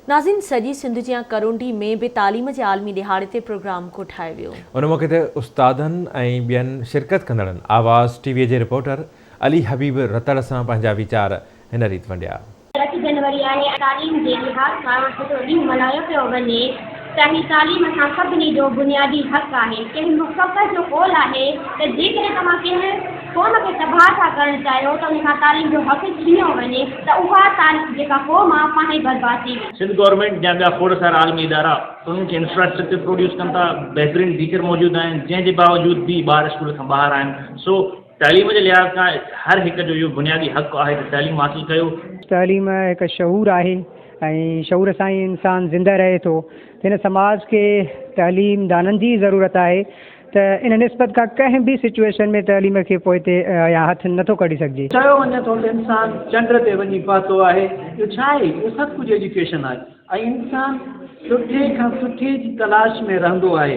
ناظرين سڄي سنڌ جيان ڪرونڊي ۾ به تعليم جي عالمي ڏهاڙي تي پروگرام ڪوٺايو ويو. ان موقعي تي استادن ۽ ٻين شرڪت ڪندڙن آواز ٽي وي جي رپورٽر علي حبيب رتڙ سان پنهنجا ويچار هن ريت ونڊيا. اٺ جنوري آهي ۽ تعليم جي لحاظ کان هڪڙو ڏينهن ملهايو پيو وڃي ته هي تعليم اسان سڀني جو بنيادي حق آهي. ڪنهن مفڪر جو قول آهي ته جيڪڏهن توهان ڪنهن قوم کي تباهه ٿا ڪرڻ چاهيو ته ان کان تعليم جو حق ڇنيو وڃي ته اها جيڪا قوم آهي پاڻهي برباد ٿي ويندي. سنڌ گورنمينٽ يا ٻيا کوڙ سارا عالمي ادارا انهن کي انفراسٽرڪچر پروڊيوس ڪن ٿا، بهترين ٽيچر موجود آهن، جنهن جي باوجود به ٻار اسڪول کان ٻاهر آهن، سو تعليم جي لحاظ کان هر هڪ جو اهو بنيادي حق آهي ته تعليم حاصل ڪيو. تعليم هڪ شعور آهي ۽ شعور سان ئي انسان زنده رهي ٿو. هن سماج کي تعليم دانن جي ئي ضرورت آهي ته ان نسبت کان ڪنهن به سچوئيشن ۾ تعليم کي پوئتي يا هٿ نٿو ڪڍي سگهجي. چيو وڃي ٿو ته انسان چنڊ تي وڃي پهتو آهي، اهو ڇا آهي؟ اهو سڀ ڪجهه ايجوڪيشن آهي ۽ انسان سٺي کان سٺي جي تلاش ۾ رهندو آهي.